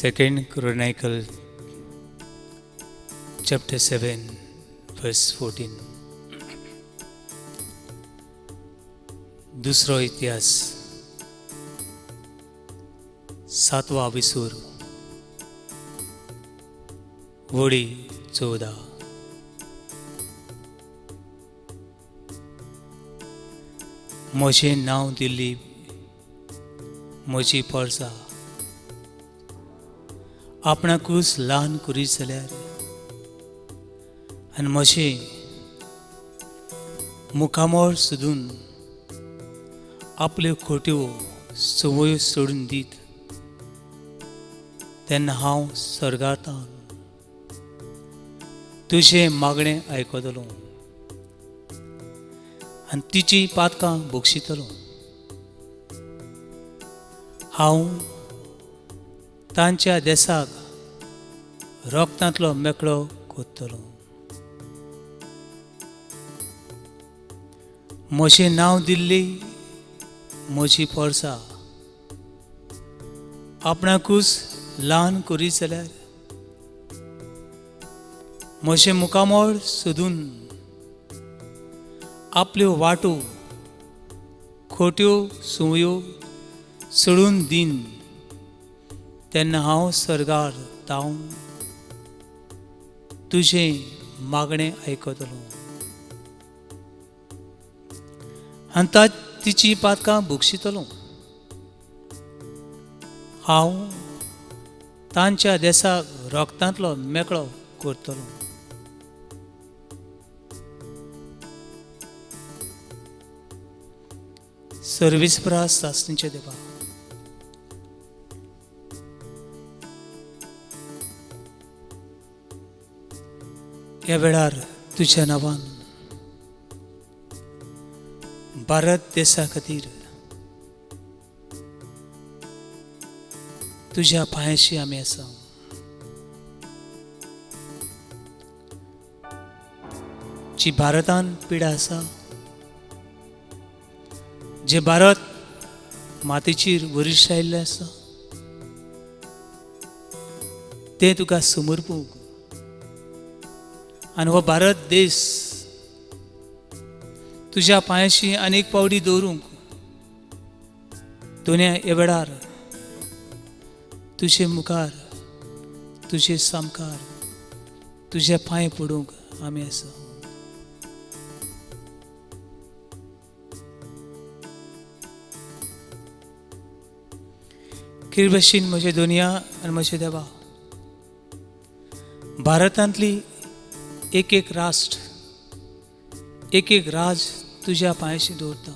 Second Chronicle chapter 7 verse 14. दुसरो इतिहास सातवा विसूर वडी 14. म्हजें नांव दिल्ली म्हजी परसा आपणाकूच ल्हान करीत जाल्यार आनी म्हजें मुखामळ सोदून आपल्यो खोट्यो संवयो सोडून दीत तेन्ना हांव स्वर्गांत तुजें मागणें आयकतलो आनी तिची पातकां बक्षितलो. हांव तांच्या देसाक रोगतांतलो मेकळो कोत्तलो. म्हजें नांव दिल्ली म्हजी पोरसा आपणाकूच ल्हान करीत जाल्यार म्हजें मुखामळ सोदून आपल्यो वाटो खोट्यो संवयो सोडून दीन तेन्ना हांव स्वर्गार तावन तुजें मागणें आयकतलो आनी तिची पातकां बक्षितलो. हांव तांच्या देसाक रोगतांतलो मेकळो करतलो. सर्वीस प्रास सासणीचे देवा, ह्या वेळार तुज्या नांवान भारत देशा खातीर तुज्या पांयाशी आमी आसा. जी भारतान पिडा आसा, जे भारत मातेचेर वरिश्ठ आयिल्लें आसा तें तुका समर्पूंक आनी हो भारत देश तुज्या पांयाशी आनीक पावडी दवरूंक दोन्या ह्या वेळार तुजे मुखार तुजे सामकार तुजे पांय पडूंक आमी आसा. किरबशीन म्हजे दुनिया आनी म्हजे देवा, भारतांतली एक एक राष्ट्र एक एक राज तुज्या पांयाशी दवरता.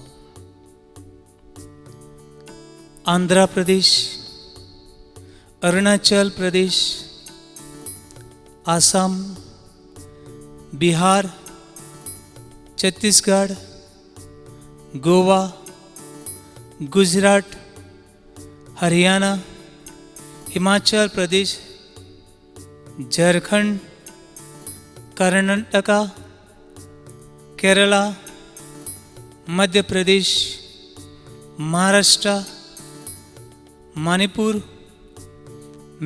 आंध्र प्रदेश, अरुणाचल प्रदेश, आसाम, बिहार, छत्तीसगड, गोवा, गुजरात, हरियाणा, हिमाचल प्रदेश, झारखंड, कर्नाटका, केरला, मध्य प्रदेश, महाराष्ट्र, मणिपूर,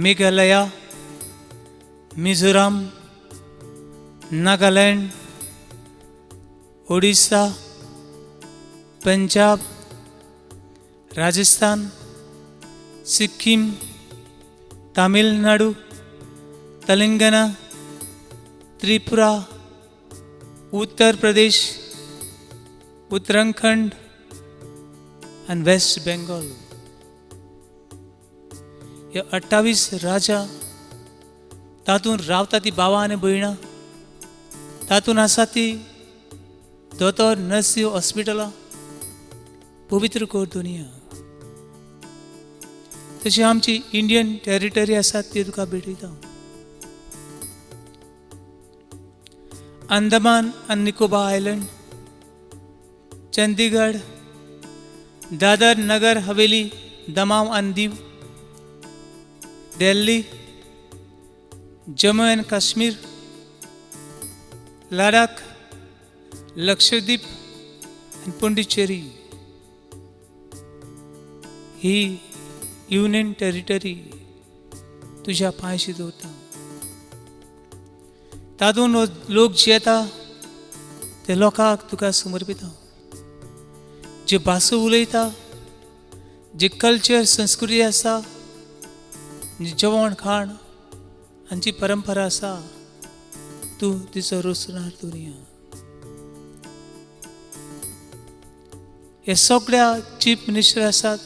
मेघालय, मिझोराम, नागालँड, ओडिशा, पंजाब, राजस्थान, सिक्कीम, तमिलनाडु, तेलंगाना, त्रिपुरा, उत्तर प्रदेश, उत्तराखंड आनी वेस्ट बेंगॉल. हे 28 राजा तातूंत रावता ती बाबा आनी भयणां, तातूंत आसा ती दोतोर नर्सी हॉस्पिटलां पवित्र कर दुनिया. तशी आमची इंडियन टेरिटरी आसा ती तुका भेटयता. अंदमान आनी निकोबार आयलंड, चंदीगड, दादर नगर हवेली, दमाव आनी दीव, दिल्ली, जम्मू एंड काश्मीर, लडाख, लक्षद्वीप आनी पोंडिचेरी ही युनियन टेरिटरी तुज्या पांयशी दवरता. तातूंत लोक जियेता ते लोकांक तुका समर्पिता. जे भासो उलयता, जे कल्चर संस्कृती आसा, जेवण खाण हांची परंपरा आसा, तूं तिचो रचणार दुनिया. हे सगळ्या चीफ मिनिस्टर आसात,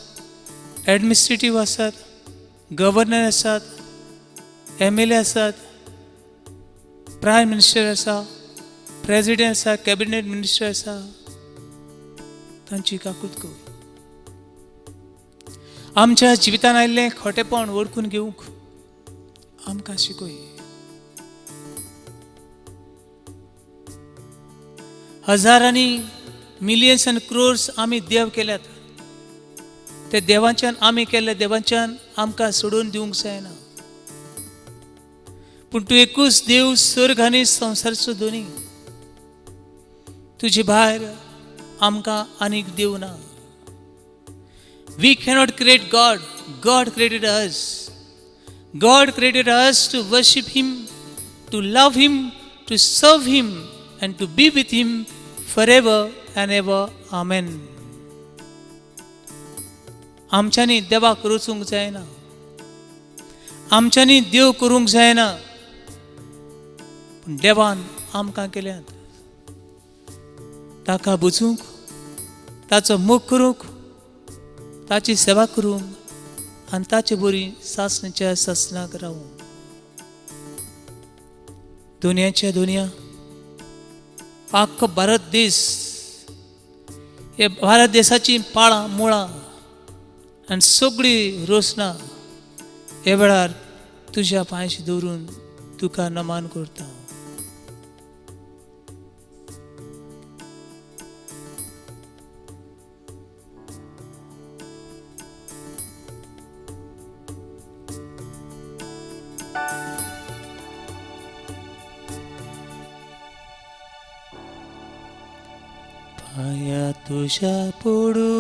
एडमिनिस्ट्रेटीव आसात, गव्हर्नर आसात, एम एल ए आसात, प्रायम मिनिस्टर आसा, प्रेजिडेंट आसा, कॅबिनेट मिनिस्टर आसा, तांची काकूत कर. आमच्या जिवितान आयिल्लें खोटेपण वळखून घेवंक आमकां शिकय. हजारांनी, मिलियन्स आनी क्रोर्स आमी देव केल्यात. ते देवांच्यान आमी केल्ले देवांच्यान आमकां सोडून दिवंक जायना. पूण तूं एकूच देव, सर्ग आनी संवसारचो धनी. तुजे भायर आमकां आनीक देव ना. We cannot create God. God created us. God created us to worship Him, to love Him, to serve Him and to be with Him forever and ever. Amen. आमच्यांनी देवाक रचूंक जायना, आमच्यांनी देव करूंक जायना, पूण देवान आमकां केल्यात ताका बुजूंक, ताचो मोग करूंक, ताची सेवा करूंक आनी ताचे बरी सासण्याच्या सासणाक रावूंक. दुनियाच्या दुनिया, आख्खो भारत देश, हे भारत देशाची पाळां मुळां आनी सगळी रोसना हे वेळार तुज्या पांयशी दवरून तुका नमान करता. पाया तुझ्या पडू,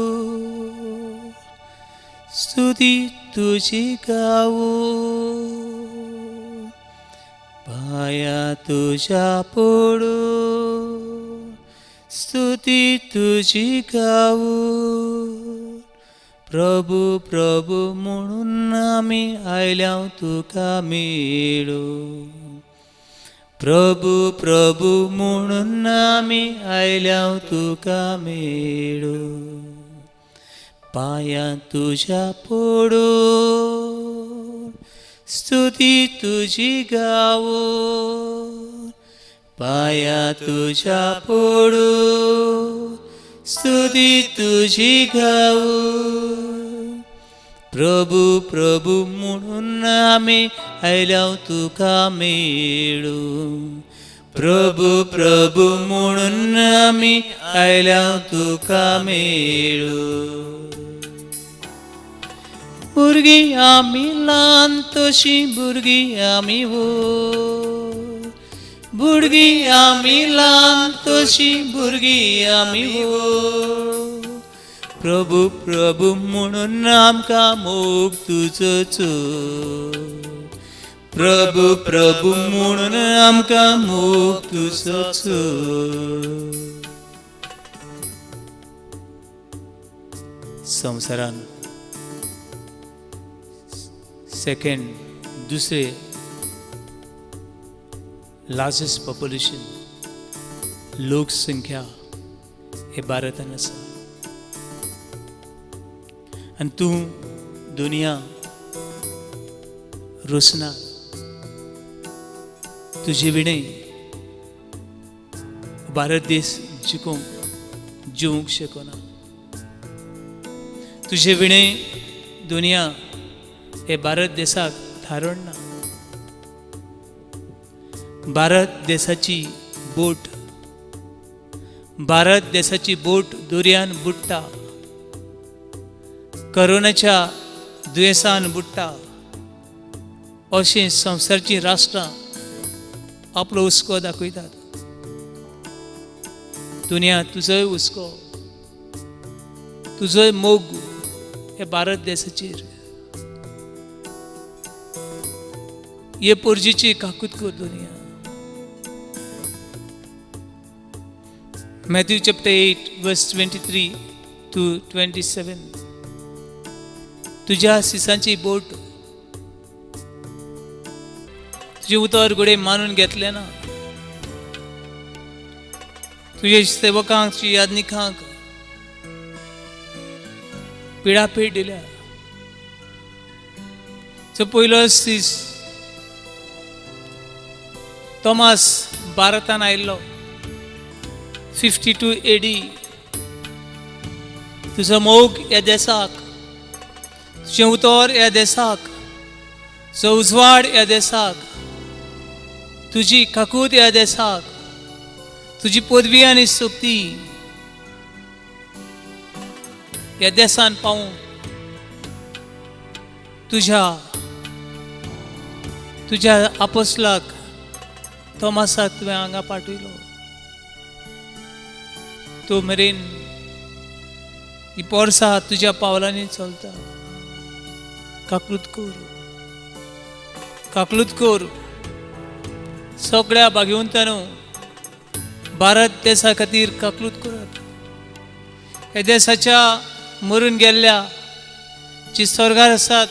स्तुती तुझी गाऊ. पाया तुझ्या पडू, स्तुती तुझी गाऊ. प्रभू प्रभू म्हणून आमी आयल्या तुका मेळू. प्रभू प्रभू म्हणून आमी आयल्या तुका मेळू. पाया तुझ्या पडू, स्तुती तुझी गाऊ. पाया तुझ्या पडू, स्तुती तुझी गाऊ. प्रभू प्रभू म्हणून आमी आयल्या तुका मेळू. प्रभू प्रभू म्हणून आमी आयल्या तुका मेळू. भुरगीं आमी ल्हान तशीं भुरगीं आमी व्हड. भुरगीं आमी ल्हान तशीं भुरगीं आमी व्हड. प्रभू प्रभू म्हणून आमकां मोग तुजो चड. प्रभू प्रभू म्हणून आमकां मोग तुजो चड. संवसारान सेकंड, दुसरे लार्जस्ट पॉप्युलेशन, लोकसंख्या हे भारतान आसा आनी तूं दुनिया रचना. तुजे विणे भारत देश जिखूंक जिवंक शकना. तुजे विणे दुनिया हे भारत देशाक थारण ना. भारत देशाची बोट, भारत देशाची बोट दर्यान बुडटा, करोनाच्या दुयेंसान बुडटा, अशें संवसारचीं राष्ट्रां आपलो हुस्को दाखयतात. दुनिया, तुजोय हुस्को, तुजोय मोग हे भारत देशाचेर. हे पोरजीची काकूत कर दुनिया. Matthew chapter 8 verse 23 to 27. तुज्या सिसांची बोट तुजें उतर घडये मानून घेतलें ना. तुजे सेवकांक, तुज्या याज्ञिकांक पिडापीड दिल्या. जो पयलो सीस तोमास भारतान आयिल्लो 52 AD. तुजो मोग ह्या देसाक, तुजें उतर ह्या देसाक, तुजो उजवाड ह्या देसाक, तुजी काकूत ह्या देसाक, तुजी पदवी आनी शक्ती ह्या देसान पावूं तुज्या तुज्या आपोसलाक तोमासाक तुवें हांगा पाठयलो. तो मेरेन ही पोरसा तुज्या पावलांनी चलता. काकलूत कर, काकलूत कर सगळ्या भाग्यवंतांनो, भारत देसा खातीर काकलूत करात. ह्या देसाच्या मरून गेल्ल्या जी स्वर्गार आसात,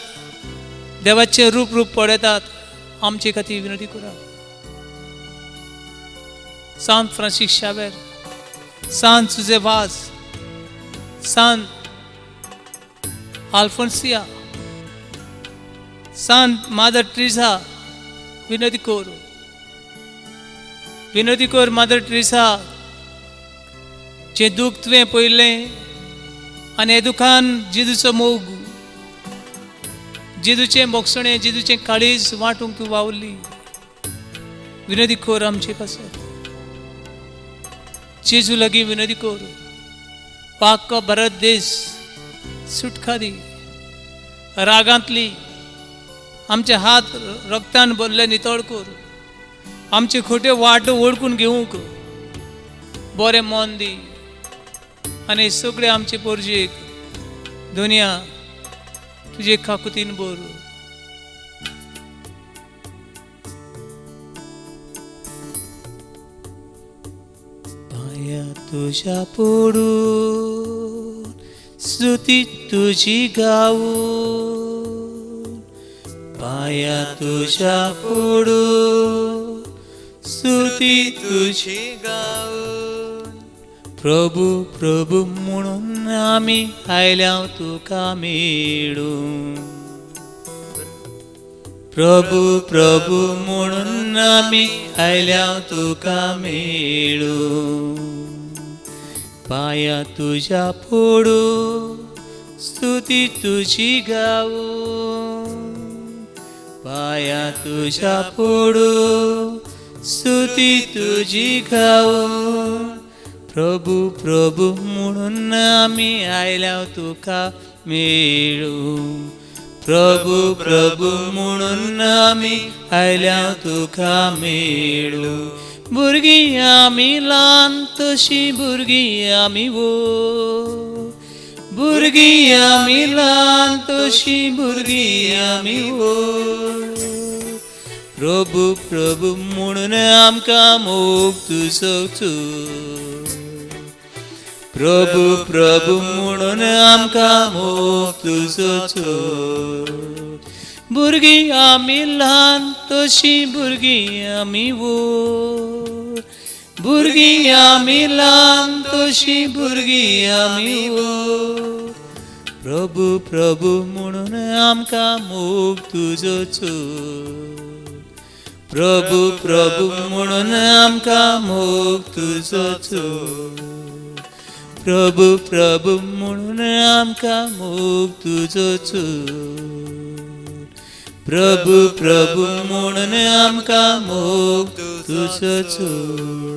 देवाचें रूप रूप पळयतात, आमचे खातीर विनंती करात. सांत फ्रांसीस शावेर, सांत सुजे वाज, सांत आल्फोन्सिया, सांत मादर ट्रिसा, विनंती कर, विनंती कर. मादर ट्रिसा जें दूख तुवें पळयलें आनी हे दुखान जेजूचो मोग, जेजूचें मोगसणें, जेजूचें काळीज वांटूंक तूं वावुरली. विनंती कर आमचे पासत. जेजू लागीं विनंती कर. पाक भारत देश सुटका दी रागांतली. आमचे हात रक्तान भरले नितळ कर. आमचे खोट्यो वाटो वळखून घेवंक बरें मन दी आनी सगळे आमचे पोरजेक दुनिया तुजे काकुतीन भर. पांया तुज्या पडून स्तुती तुजी गावून, पांया तुज्या पडून स्तुती तुजी गाऊन, प्रभू प्रभू म्हणून आमी आयल्या तुका मेळूं. प्रभू प्रभू म्हणून आमी आयल्या तुका मेळूं. पांया तुज्या पडून स्तुती तुजी गावूं, पांया तुज्या पडून स्तुती तुजी गावूं. प्रभू प्रभू म्हणून आमी आयल्या तुका मेळूं. प्रभू प्रभू म्हणून आमी आयल्या तुका मेळूं. भुरगीं आमी ल्हान तशीं भुरगीं आमी व्हड, भुरगीं आमी ल्हान तशीं भुरगीं आमी व्हड. प्रभू प्रभू म्हणून आमकां मोग तुजो चड. प्रभू प्रभू म्हणून आमकां मोग तुजो चड. भुरगीं आमी ल्हान तशीं भुरगीं आमी व्हड, भुरगीं आमी ल्हान तशीं भुरगीं आमी व्हड. प्रभू प्रभू म्हणून आमकां मोग तुजो चड. प्रभू प्रभू म्हणून आमकां मोग तुजो चड. प्रभू प्रभू म्हणून आमकां मोग तुजो चड. प्रभू प्रभू म्हणून आमकां मोग तुजो चड.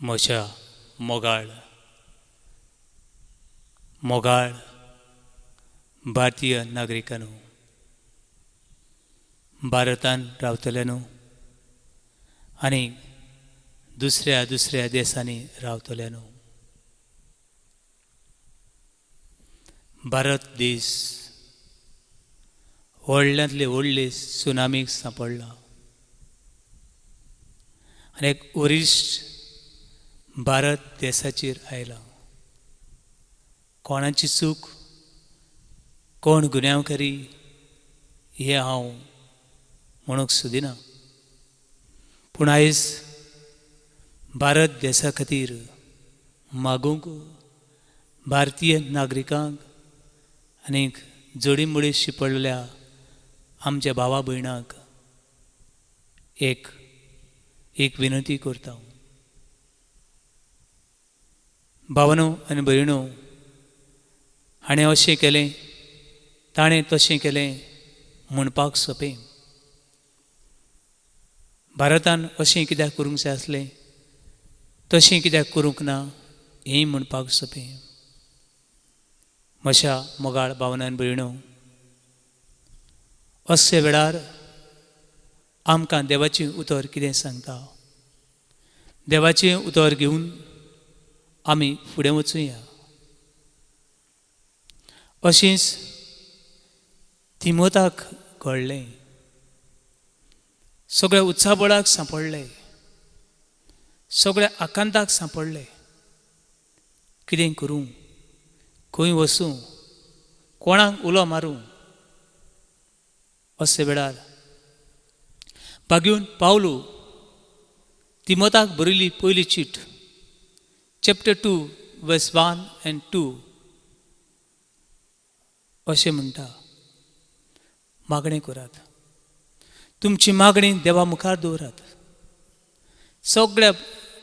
म्हज्या मोगाळ मोगाळ भारतीय नागरिकांनो, भारतान रावतल्यानो आनी दुसऱ्या दुसऱ्या देशांनी रावतल्यानो, भारत देश व्हडल्यांतले व्हडले सुनामीक सांपडला आनी एक वरिश्ठ भारत देशाचेर आयला. कोणाची चूक, कोण गुन्यांवकारी हें हांव म्हणूंक सोदिना, पूण आयज भारत देशा खातीर मागूंक भारतीय नागरिकांक आनीक जडीमोडी शिंपडलेल्या आमच्या भावा भयणांक एक एक विनंती करता. भावानो आनी भयणो, हाणें अशें केलें, ताणें तशें केलें म्हणपाक सोंपें. भारतान अशें कित्याक करूंक जाय आसलें, तशें कित्याक करूंक ना हेंय म्हणपाक सोंपें. म्हज्या मोगाळ भावना आनी भयणो, अशे वेळार आमकां देवाचें उतर कितें सांगता, देवाचें उतर घेवन आमी फुडें वचुया. अशेंच तिमोताक घडलें. सगळ्या उत्साबळाक सांपडले, सगळ्या आकांताक सांपडले. कितें करूं, खंय वचूं, कोणाक उलो मारूं? अशे वेळार बागेवन पावलू तिमोताक बरयली पयली चीट, chapter 2 verse 1 and 2, अशें म्हणटा, मागणें करात, तुमची मागणी देवा मुखार दवरात, सगळ्या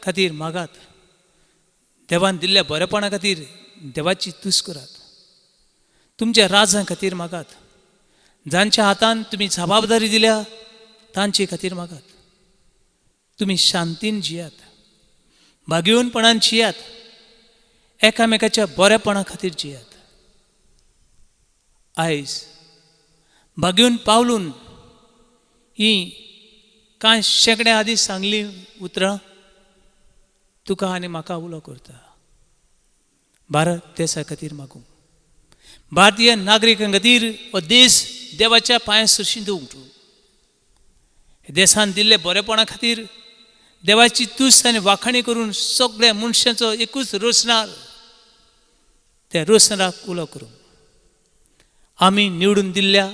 खातीर मागात, देवान दिल्ल्या बरेपणा खातीर देवाची तुस्त करात, तुमच्या राजां खातीर मागात, जांच्या हातान तुमी जबाबदारी दिल्या तांचे खातीर मागात, तुमी शांतीन जियात, भागेवनपणान जियात, एकामेकाच्या बरेपणा खातीर जियात. आयज भागेवन पावलून ही कांय शेंकड्या आदीं सांगली उतरां तुका आनी म्हाका उलो करता. भारत देशा खातीर मागूं, भारतीय नागरिकां खातीर हो देश देवाच्या पांया सरशी दवरूंक, देशान दिल्ले बरेपणा खातीर देवाची तुस्त आनी वाखाणी करून सगळ्या मनशांचो एकूच रोसणार, त्या रोसणाराक उलो करूं. आमी निवडून दिल्ल्या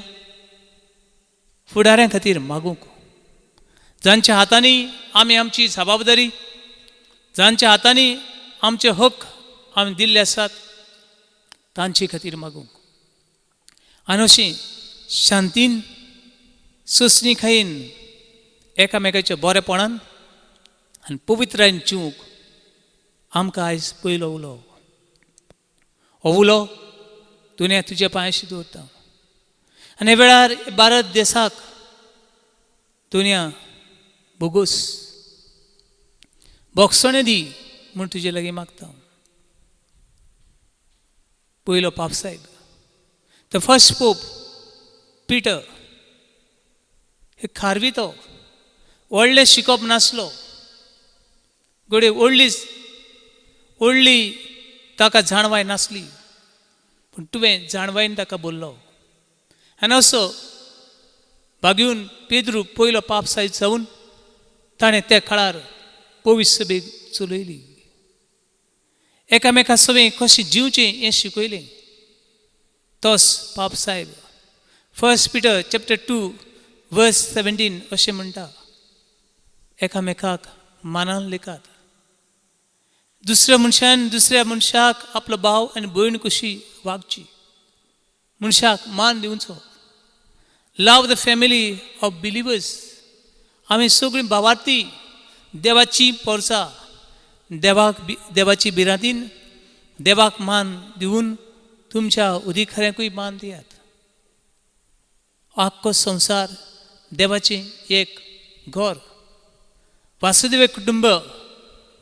फुडाऱ्यां खातीर मागूंक, जांच्या हातांनी आमी आमची जबाबदारी, जांच्या हातांनी आमचे हक आमी दिल्ले आसात तांचे खातीर मागूंक. आनी अशी शांतीन सोंसणीकायेन एकामेकाच्या बरेपणान आनी पवित्रायेन जिवूंक आमकां आयज पयलो उलो, हो उलो दुनिया तुज्या पांयाशी दवरता. आनी वेळार भारत देशाक दुनिया बोगोस बोगसणें दी म्हूण तुजे लागीं मागता. पयलो पाप साहेब, the first pope Peter, हे खारवी, तो व्हडलें शिकप नासलो, घडये व्हडली व्हडली ताका जाणवाय नासली, पूण तुवें जाणवायेन ताका बोल्लो. आनी असो बागेवन पेद्रू पयलो पाप सायब जावन ताणें त्या काळार पवित्र सभेक चलयली, एकामेका सवें कशें जिवचें हें शिकयलें. तोच पाप सायब First Peter chapter 2 verse 17 अशें म्हणटा, एकामेकाक मानान लेखात, दुसऱ्या मनशान दुसऱ्या मनशाक आपलो भाव आनी भयण कशी वागची, मनशाक मान दिवचो. Love the family of believers. आमी सगळीं भावार्थी देवाची पोरसा, देवाक देवाची भिरांतीन देवाक मान दिवन तुमच्या अधिकाऱ्यांकूय मान दियात. आख्खो संवसार देवाचें एक घर, वासुदेव कुटुंब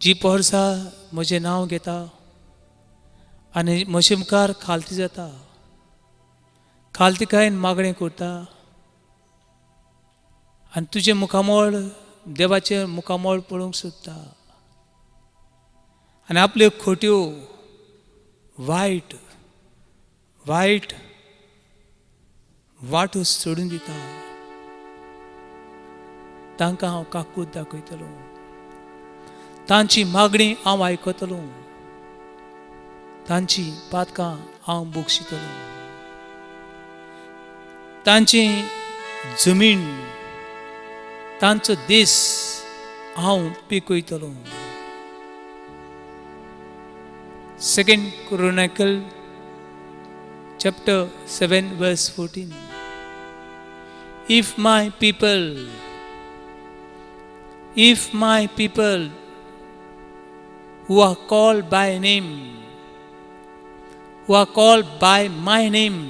जी पोरसा म्हजें नांव घेता आनी म्हजे मुखार खालती जाता, खालतीकायेन मागणें करता आनी तुजें मुखामळ देवाचें मुखामळ पळोवंक सोदता आनी आपल्यो खोट्यो वायट वायट वाटो सोडून दिता, तांकां हांव काकूत दाखयतलो, तांची मागणी हांव आयकतलो, तांची पातकां हांव बक्षितलो, तांची जमीन तांचो देश हांव पिकयतलो. Second Chronicle chapter 7 verse 14. If my people, if my people who are called by name, who are called by my name,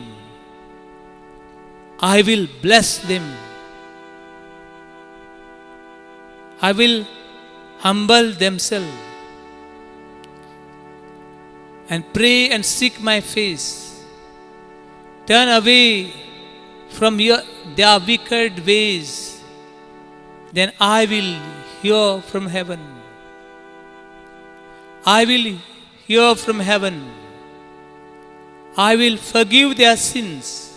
I will bless them. I will humble themselves and pray and seek my face. Turn away from their wicked ways. Then I will hear from heaven. I will hear from heaven. I will forgive their sins.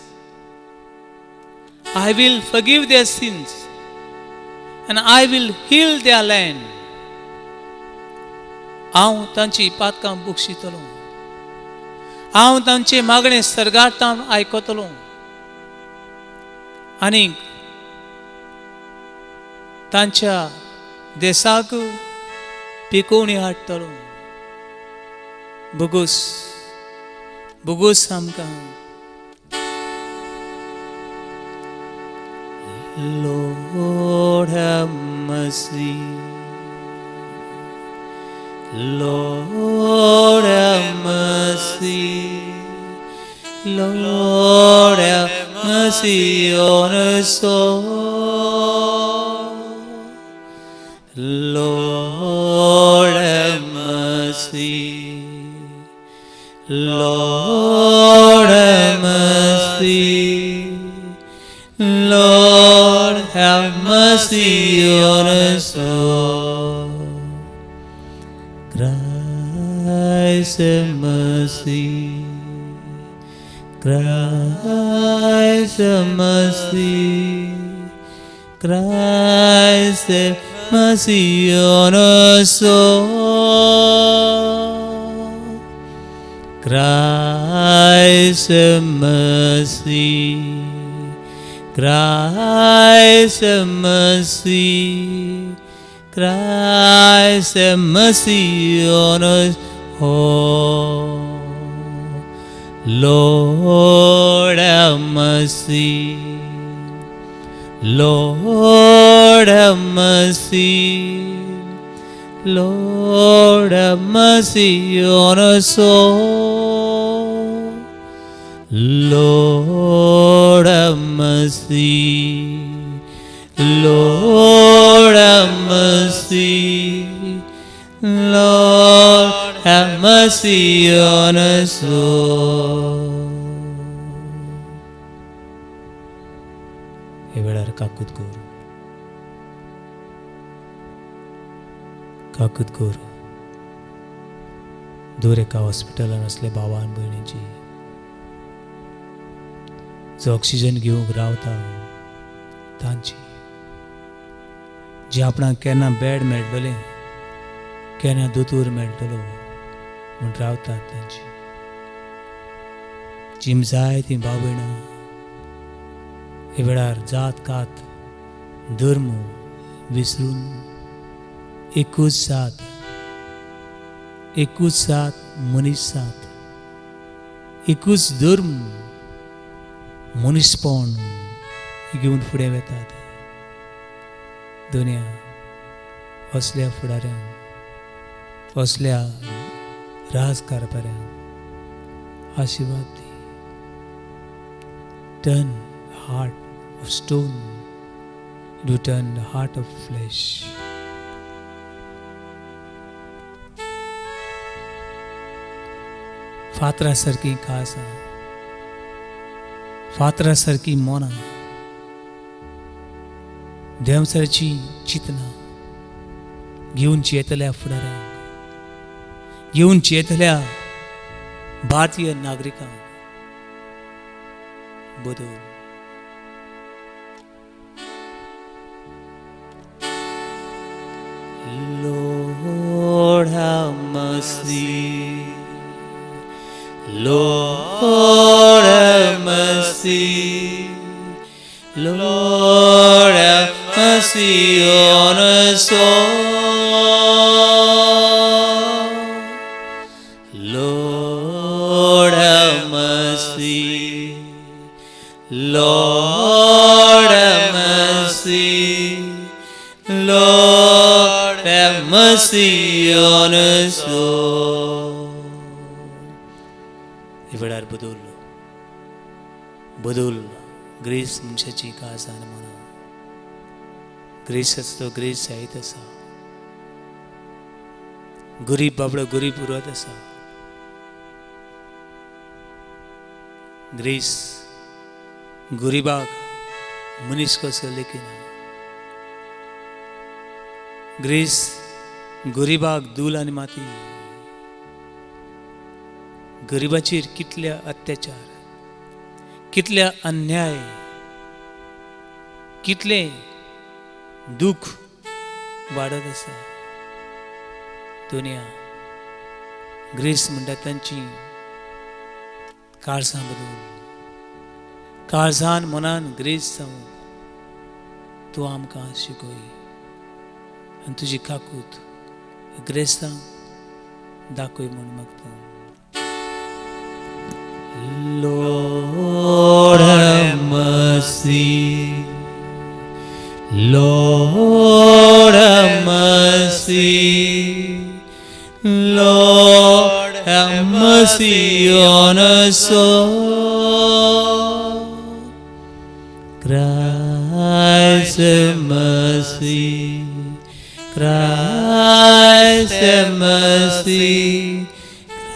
I will forgive their sins. And I will heal their land. हांव तांची पातकां बक्षितलो, हांव तांचे मागणे सर्गांत आयकतलो आनी तांच्या देसाक पिकोवणी हाडटलो. बोगोस बोगोस आमकां. Lord have mercy, Lord have mercy, Lord have mercy on us all. Lord have mercy, Lord have mercy, Lord have mercy on us all. Christ have mercy, Christ have mercy, Christ have mercy on us all. Christ have mercy, Christ have mercy, Christ have mercy on us all. Lord have mercy, Lord have mercy, Lord have mercy on us all. Lord have mercy, Lord have mercy, Lord have mercy on us all. हे वेळार काकूत कर, काकूत कर. दूर एका हॉस्पिटलान आसले भावान भयणीची जो ऑक्सिजन घेवंक रावता तांची, जी आपणाक केन्ना बेड मेळटलें, केन्ना दोतोर मेळटलो म्हूण रावतात तांची. जीम जाय ती भाव भयणां हे वेळार जात कात धर्म विसरून एकूच जात, एकूच जात मनीस जात, एकूच धर्म मनीसपण घेवन फुडें वेतात. दुनिया असल्या फुडाऱ्यांक, असल्या राजकारभाऱ्यांक आशिर्वाद दी. Turn heart of stone to turn the heart of flesh. फातरा सारकी काळजां, फातरा सारकी मनां, देंवचाराची चिंतनां घेवन जियेतल्या फुडाराक, घेवन जियेतल्या भारतीय नागरिकांक बदल. Lord have mercy, Lord have mercy, Lord have mercy on us all. Lord have mercy, Lord have mercy, Lord have mercy on us all. वेळार बदल, बदल ग्रेस मनशाची काळजां आनी मनां. ग्रेस आसा तो ग्रेस जायत आसा. गरीब बाबडो गरीब उरत आसा. ग्रेस गरिबाक मनीस कसो लेखिना. ग्रेस गरिबाक धूल आनी माती. गरिबाचेर कितले अत्याचार, कितले अन्याय, कितलें दुःख वाडत आसा. दुनिया ग्रेस म्हणटा तांची काळजां बदल, काळजान मनान ग्रेस जावंक तूं आमकां शिकय आनी तुजी काकूत ग्रेस्तांक दाखय म्हूण मागता. Lord have mercy, Lord have mercy, Lord have mercy on us all. Christ have mercy, Christ have mercy,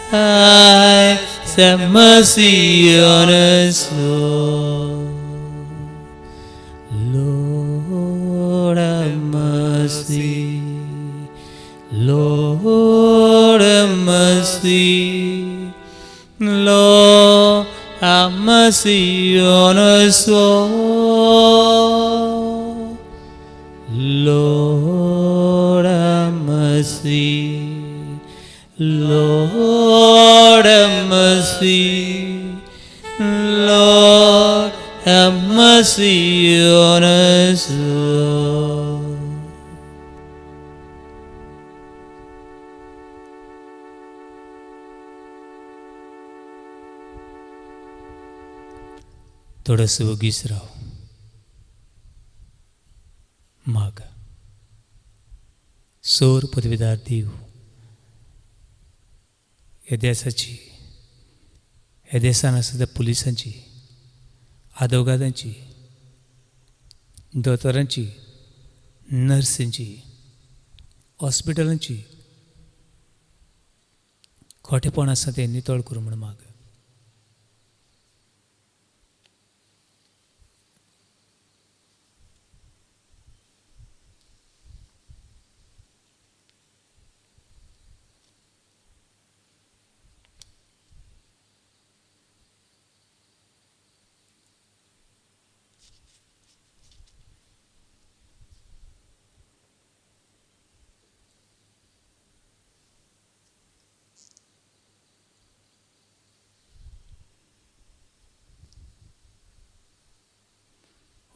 Christ have mercy on us all. Lord have mercy, Lord have mercy, Lord have mercy on us all. Lord have mercy, Lord have mercy, Lord have mercy on us all. थोडंसं वगीच राव. माग. सोर पदवीदार देव, ह्या देसाची, ह्या देसान आसा त्या पुलिसांची, आदवोगादांची, दोतोरांची, नर्सींची, हॉस्पिटलांची खोटेपण आसा तें नितळ करूं म्हूण माग.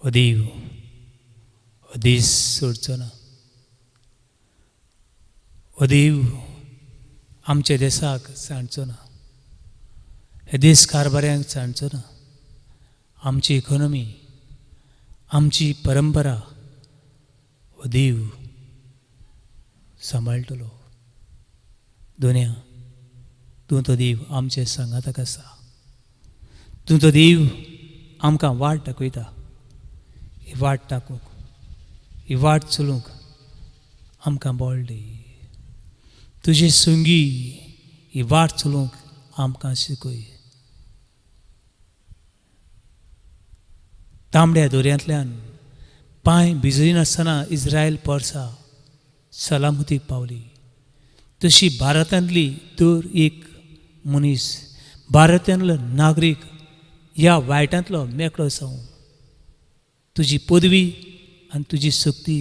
हो देव, हो दीस सोडचो ना. हो देव आमच्या देसाक सांडचो ना, हे देश कारभाऱ्यांक सांडचो ना. आमची इकॉनॉमी, आमची परंपरा हो देव सांबाळटलो. दोन्या तूं तो देव आमचे सांगाताक आसा. तूं तो देव आमकां वाट दाखयता. ही वाट दाखोवंक, ही वाट चलूंक आमकां बळ दी. तुजी सुंगी ही वाट चलूंक आमकां शिकय. तांबड्या दोरयांतल्यान पांय भिजयनासतना इस्रायल पोरसा सलामतीक पावली, तशी भारतांतली दर एक मनीस, भारतांतलो नागरीक ह्या वायटांतलो मेकळो जावं. तुजी पदवी आनी तुजी शक्ती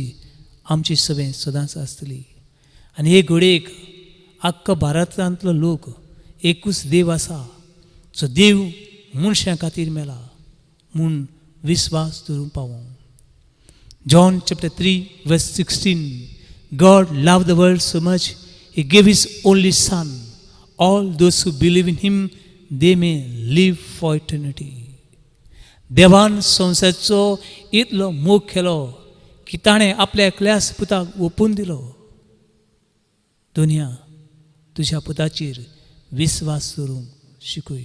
आमची सगळें सदांच आसतली. आनी हे घडयेक आख्खो भारतांतलो लोक एकूच देव आसा, जो देव मनशां खातीर मेला म्हूण विस्वास धरूंक पावूं. John chapter 3 verse 16, God loved the world so much, He gave His only Son. All those who believe in Him, they may live for eternity. देवान संवसाराचो इतलो मोग केलो की ताणें आपल्या एकल्याच पुताक ओपून दिलो. दुनिया तुज्या पुताचेर विस्वास दवरूंक शिकय.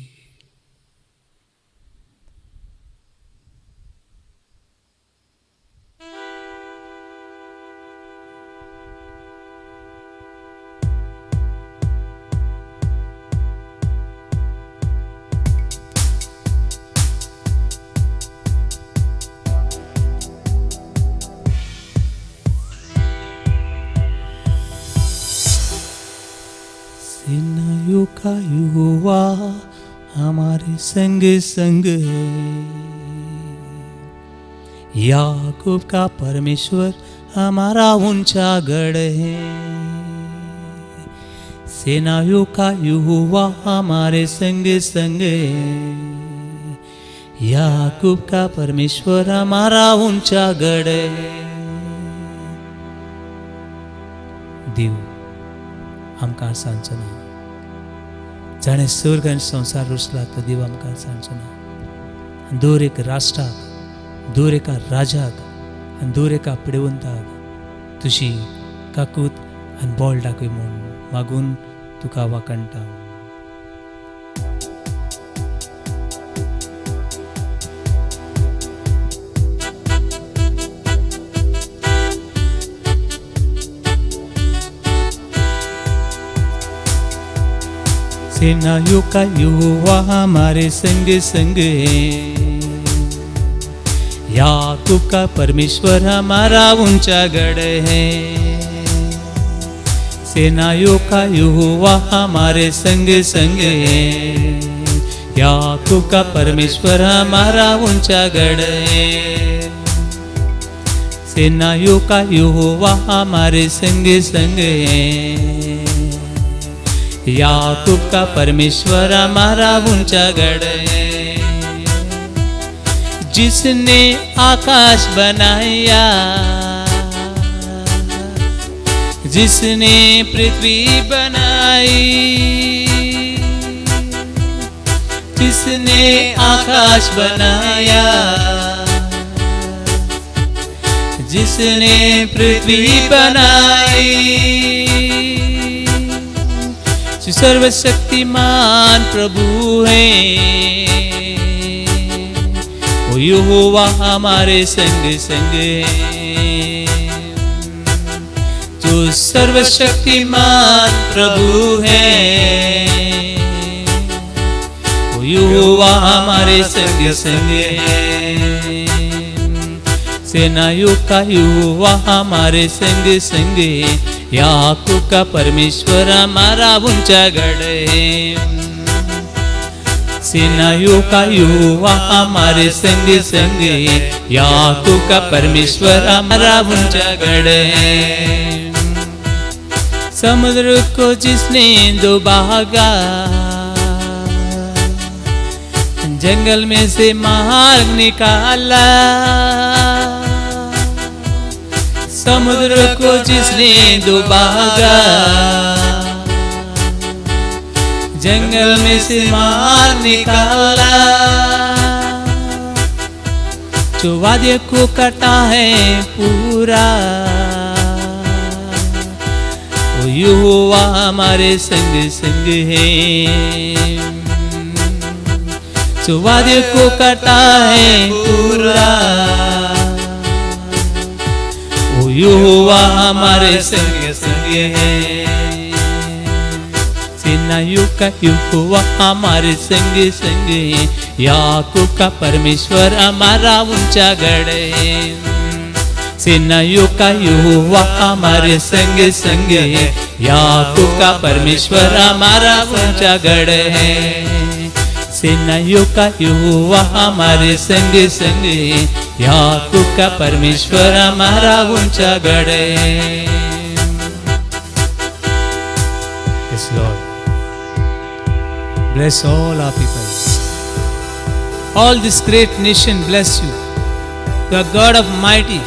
सेनाओं का यहोवा हमारे संग संग है, याकूब का परमेश्वर हमारा ऊंचा गढ़ है. सेनाओं का यहोवा हमारे संग संग है, याकूब का परमेश्वर हमारा ऊंचा गढ़ है. देव आमकां सांगचो ना, जाणें स्वर्ग आनी संवसार रचला तो देव आमकां सांगचो ना. आनी दर एक राष्ट्राक, दर एका राजाक आनी दर एका पिडेवंताक तुजी काकूत आनी बोल दाखय म्हूण मागून तुका वाखाणटा. सेनाओं का यहोवा हमारे संग संग है, याकूब का परमेश्वर हमारा ऊंचा गढ़ है. सेनाओं का यहोवा हमारे संग संग है, याकूब का परमेश्वर हमारा ऊंचा गढ़ है. सेनाओं का यहोवा हमारे संग संग है, याकूब का परमेश्वर हमारा ऊंचा गढ़ है. जिसने आकाश बनाया, जिसने पृथ्वी बनाई, जिसने आकाश बनाया, जिसने पृथ्वी बनाई, जो सर्वशक्तिमान प्रभु है, वो यहोवा हमारे संग संग है. जो सर्वशक्तिमान प्रभु है, वो यहोवा हमारे संग संग है. सेनाओं का यहोवा हमारे संग संग है, याकूब का परमेश्वर हमारा ऊंचा गढ़ है. सेनाओं का यहोवा हमारे संग संग है, याकूब का परमेश्वर हमारा ऊंचा गढ़ है. समुद्र को जिसने दो भागा, जंगल में से मार्ग निकाला, समुद्र को जिसने दो भागा, जंगल में से मार निकाला, जो वादे को करता है पूरा, वो यहोवा हमारे संग संग है. जो वादे को करता है पूरा, वो यहोवा हमारे संग संग है. सेनाओं का यहोवा हमारे संग संग है, याकूब का परमेश्वर हमारा ऊंचा गढ़ है। सेनाओं का यहोवा हमारे संग संग है, याकूब का परमेश्वर हमारा ऊंचा गढ़ है। सेनाओं का यहोवा हमारे संग संग है, याकूब का परमेश्वर हमारा ऊंचा गढ़ है। Yes, Lord. Bless all our people. All this great nation bless you. You are God of mighty,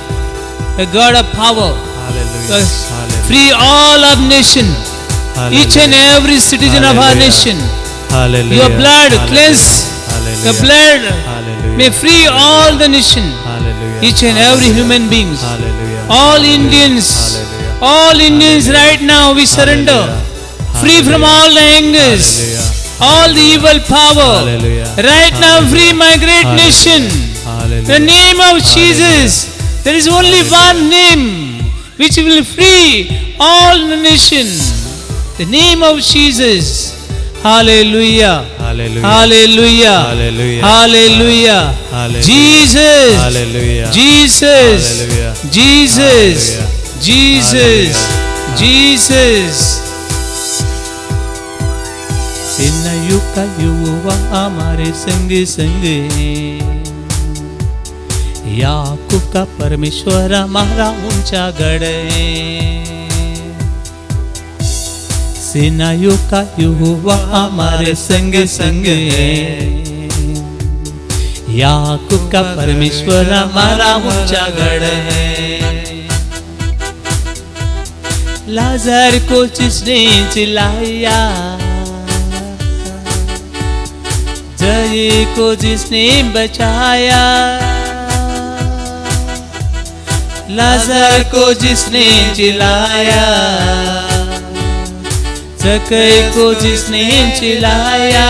the God of power. Hallelujah. You are Hallelujah. Free all of nation, each and every citizen of our Hallelujah. Nation. Hallelujah. Your blood Hallelujah. Cleanse, Hallelujah. your blood Hallelujah. May free all the nation, Hallelujah. Each and every Hallelujah. Human beings, Hallelujah. All Hallelujah. Indians, Hallelujah. All Indians Hallelujah. Right now we surrender, Hallelujah. Free from Hallelujah. All the angers, Hallelujah. All the evil power. Hallelujah. Right now, free my great Hallelujah. Nation. Hallelujah. The name of Jesus. There is only one name which will free all the nation. The name of Jesus. Hallelujah. Hallelujah. Hallelujah. Hallelujah. Hallelujah. Hallelujah. Jesus. Hallelujah. Jesus. Hallelujah. Jesus. Hallelujah. Jesus. Hallelujah. Jesus. सेनाओं का यहोवा हमारे संग संग है, याकूब का परमेश्वर हमारा ऊंचा गढ़ है। सेनाओं का यहोवा हमारे संग संग है, याकूब का परमेश्वर हमारा ऊंचा गढ़ है। लाजर को जिसने जिलाया, जय को जिसने बचाया, लाजर को जिसने जिलाया, जकई को जिसने जिलाया,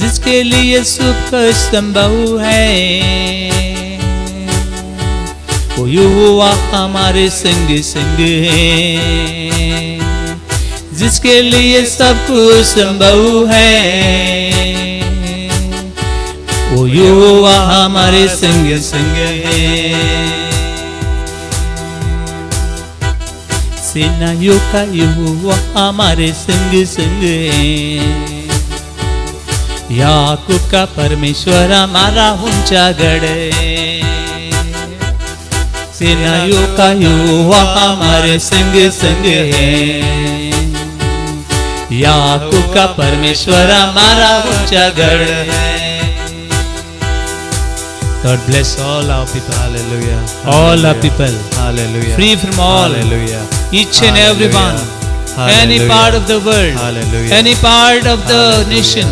जिसके लिए सुख संभव है, वो यहोवा हमारे संग संग है। जिसके लिए सब कुछ संभव है, वो यहोवा हमारे संग संग है। सेनाओं का यहोवा हमारे संग संग है, याकूब का परमेश्वर हमारा ऊंचा गढ़ है। सेनाओं का यहोवा हमारे संग संग है, याकूब का परमेश्वर हमारा ऊंचा गढ़ है। God bless all our people. Hallelujah. All our people. Hallelujah. Free from all. Hallelujah. Each and every one. Any Hallelujah. Part of the world. Hallelujah. Any part of the Hallelujah. Nation.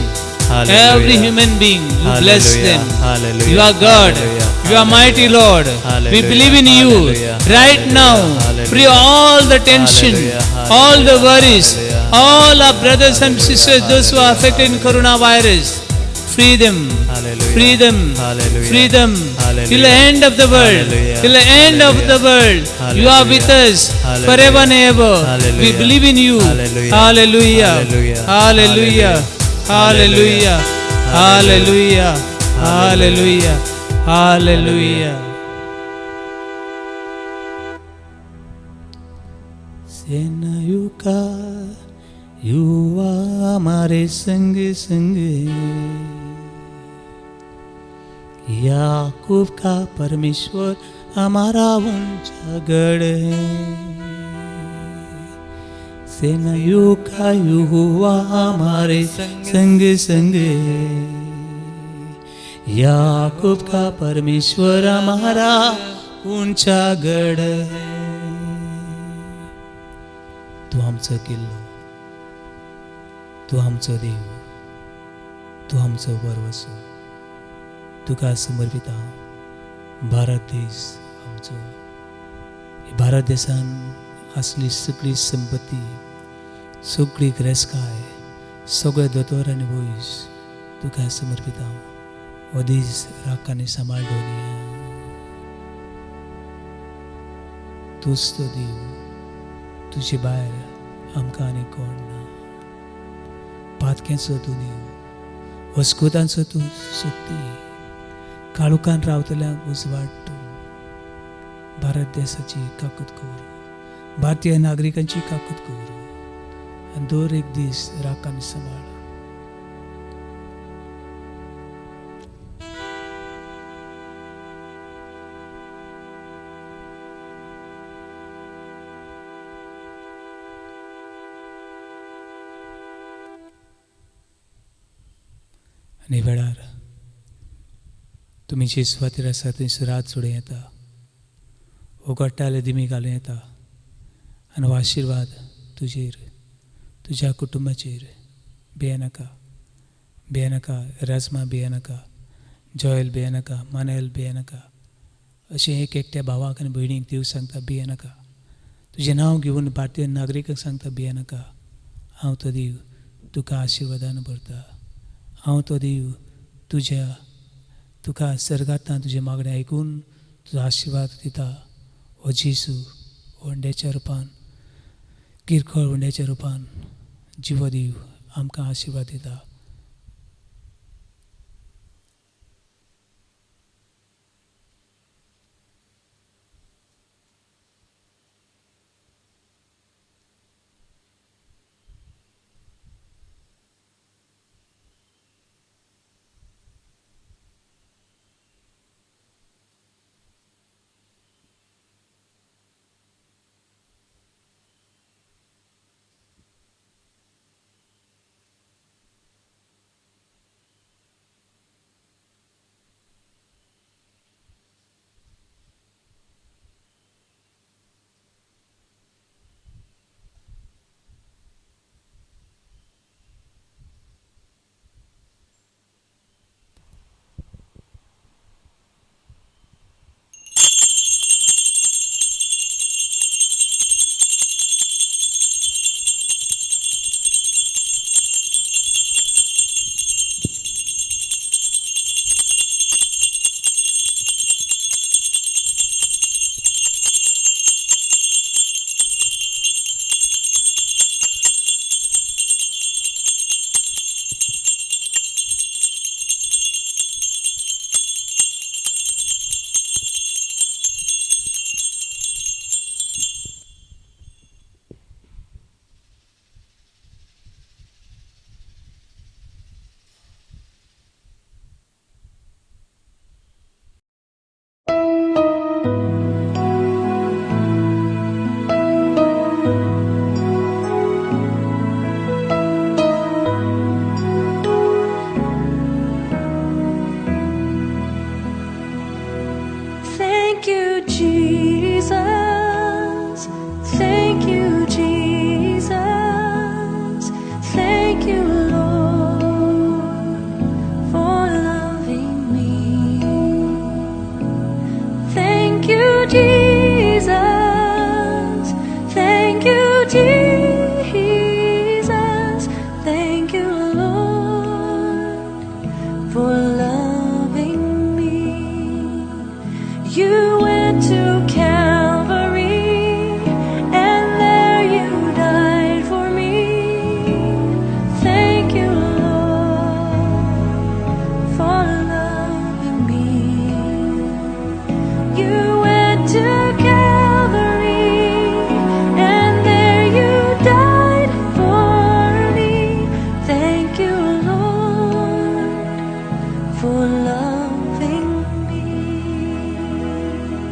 Hallelujah. Every human being, you bless Hallelujah. Them. Hallelujah. You are God. Hallelujah. You are mighty Lord. We Hallelujah. Believe in you. Hallelujah. Right Hallelujah. Now, Hallelujah. Free all the tension, Hallelujah. All the worries, Hallelujah. All our brothers and Hallelujah. Sisters, those who are affected in coronavirus. Free them. Hallelujah. Free them. Hallelujah. Free them. Hallelujah. Till the end of the world. Hallelujah. Till the end of the world. You are with us Hallelujah. Forever and ever. We Hallelujah. Believe in you. Hallelujah. Hallelujah. Hallelujah. Hallelujah. Hallelujah. Hallelujah. Hallelujah. Hallelujah. सेनाओं का यहोवा हमारे संग संग है, याकूब का परमेश्वर हमारा ऊंचा गढ़ है। सेनाओं का यहोवा हमारे संग संग है, याकूब का परमेश्वर हमारा ऊंचा गढ़ है। तूं आमचो किल्लो, तूं आमचो देव, तूं आमचो भरवसो। तुका समर्पिता भारत देश आमचो। भारत देशान आसली सगळी संपत्ती, सगळी ग्रेसकाय, सगळे दोतोर आनी वयस तुका समर्पिता। हो दीस राख आनी सांबाळ दवरिया। तूंच तो देव, तुजे भायर आमकां आनी कोण ना. पातक्यांचो तूं देव, वस्कुतांचो तूं शक्ती, काळोखान रावतल्यांक उजवाड तूं. भारत देसाची काकूत कर, भारतीय नागरिकांची काकूत कर आनी दर एक दीस राख आनी सांबाळ. आनी वेळार तुमी जे सुवातेर आसा थंयसर हात जोडूं येता, उगडटाले दिमी घालूं येता आनी हो आशिर्वाद तुजेर, तुज्या कुटुंबाचेर. भियेनाका, भियेनाका राजमा, भियेनाका जॉयल, भियेनाका मानेल, भियेनाका. अशें एक एकट्या भावाक आनी भयणीक देव सांगता, भियेनाका. तुजें नांव घेवन भारतीय नागरिकांक सांगता, भियेनाका. हांव तो देव तुका आशिर्वादान भरता. हांव तो देव तुज्या तुका सर्गांतल्यान तुजें मागणें आयकून तुजो आशिर्वाद दिता. हो जेजू हुंड्याच्या रुपान, किरकोळ हुंड्याच्या रुपान जिवो देव आमकां आशिर्वाद दिता.